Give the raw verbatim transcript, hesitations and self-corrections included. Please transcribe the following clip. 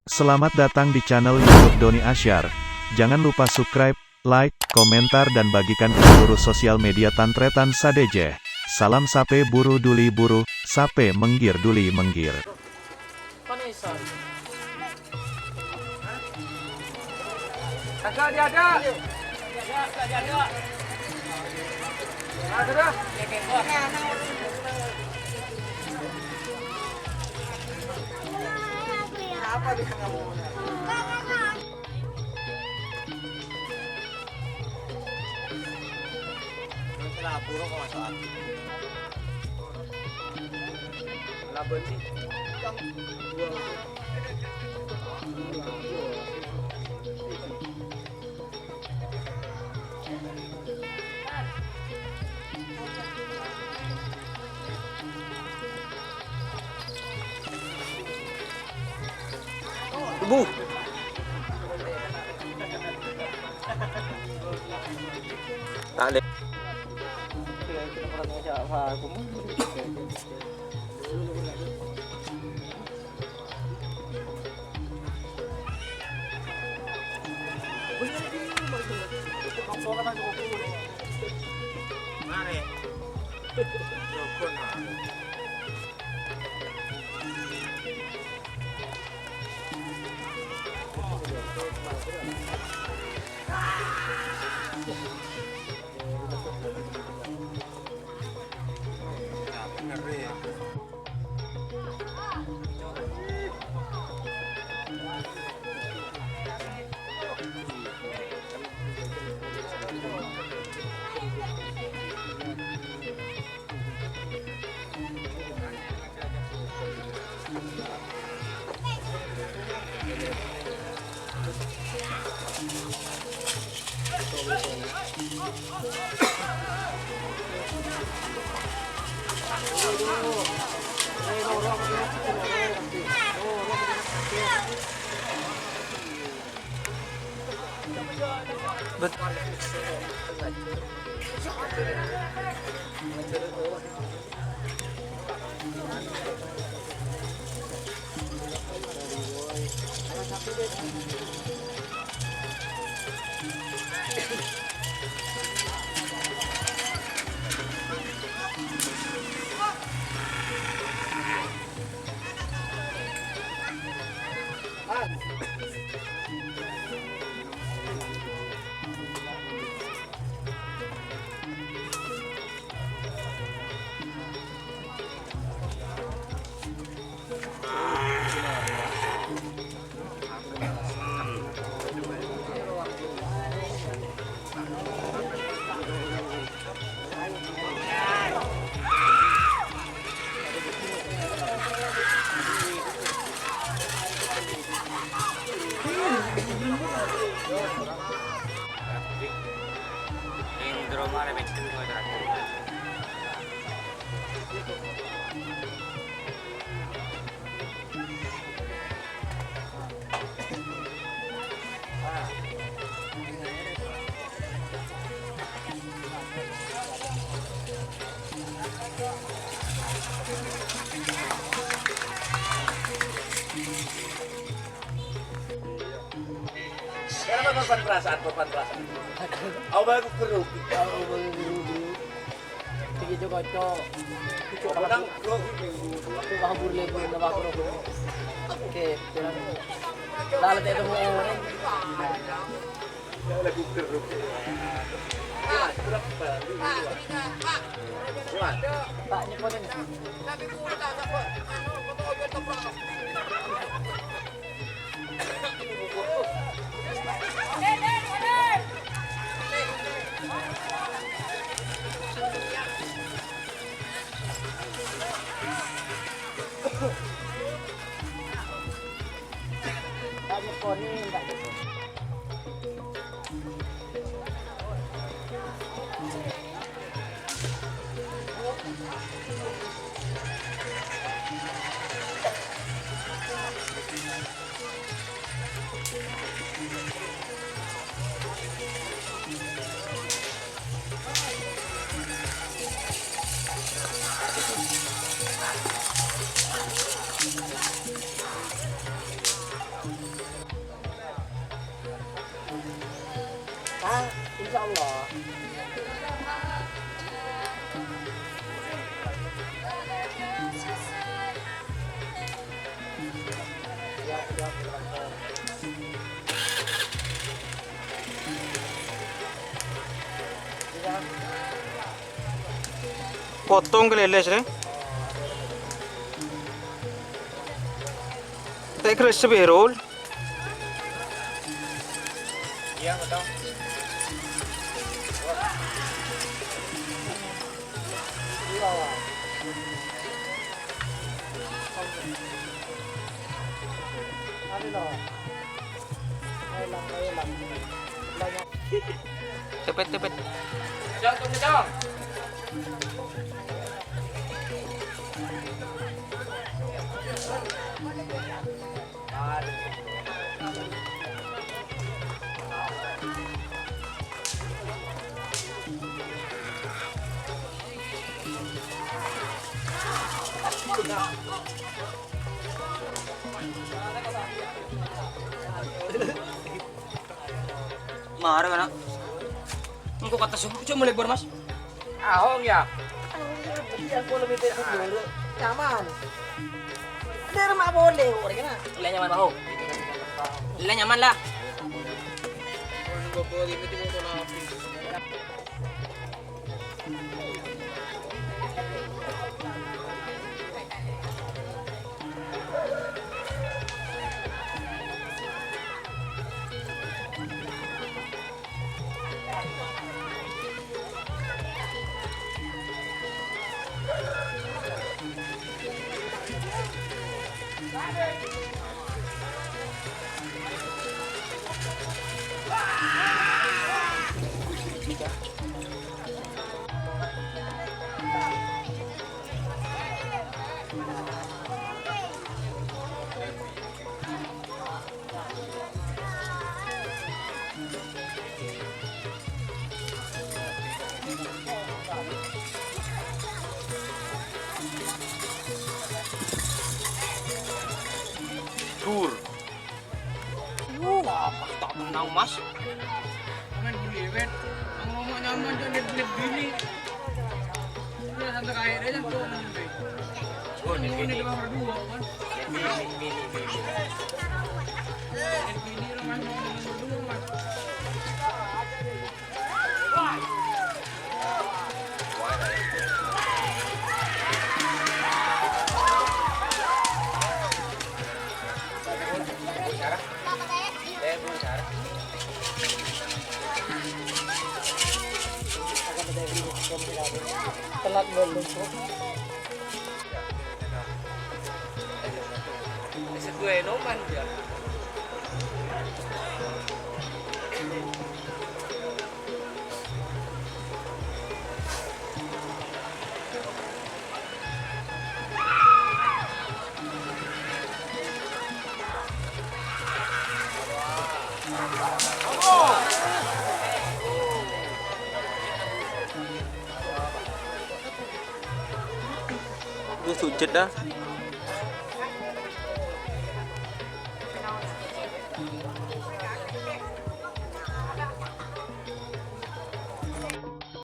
Selamat datang di channel YouTube Doni Asyar. Jangan lupa subscribe, like, komentar, dan bagikan ke seluruh sosial media tan-tarètan sadhâjâ. Salam sapè buru duli buru, sapè mèngghir duli mèngghir. Tubuh. Tak le- Kenapa korban perasaan, korban perasaan? Aku baru kerugi. Aku baru kerugi. Iki jo kanca. Aku nang bro. Aku kabur lebu nang bro. Oke, jalan. Lalu tak ketemu orang. Lagu kerugi. Pak, nyepotin. Ah, insyaallah. Potong ke leles, re. Tak kerasa, Berul. Iya, betul. Cepet, cepet. Kencang, kencang. Mara kana'. Engko' kata subuh cuma lebur, Mas. Ahong ya. Iya, boleh bete dulu. Nyaman. Dari mak boleh, orangnya. Lah nyaman, Bah. Lah nyaman lah. Dur. Wah, pas tak menang, Mas. Main bully, men. Nang rumah nyaman, jangan lihat-lihat bini. Udah, santai aja, jangan tuh, nanti. Oh, ini bini. Ini berdua, kan? Bini, bini, bini. Ini bini, rumah nyaman, berdua, Mas. Telat belum, Bu? Sesuai noman dia. Itu sujud dah.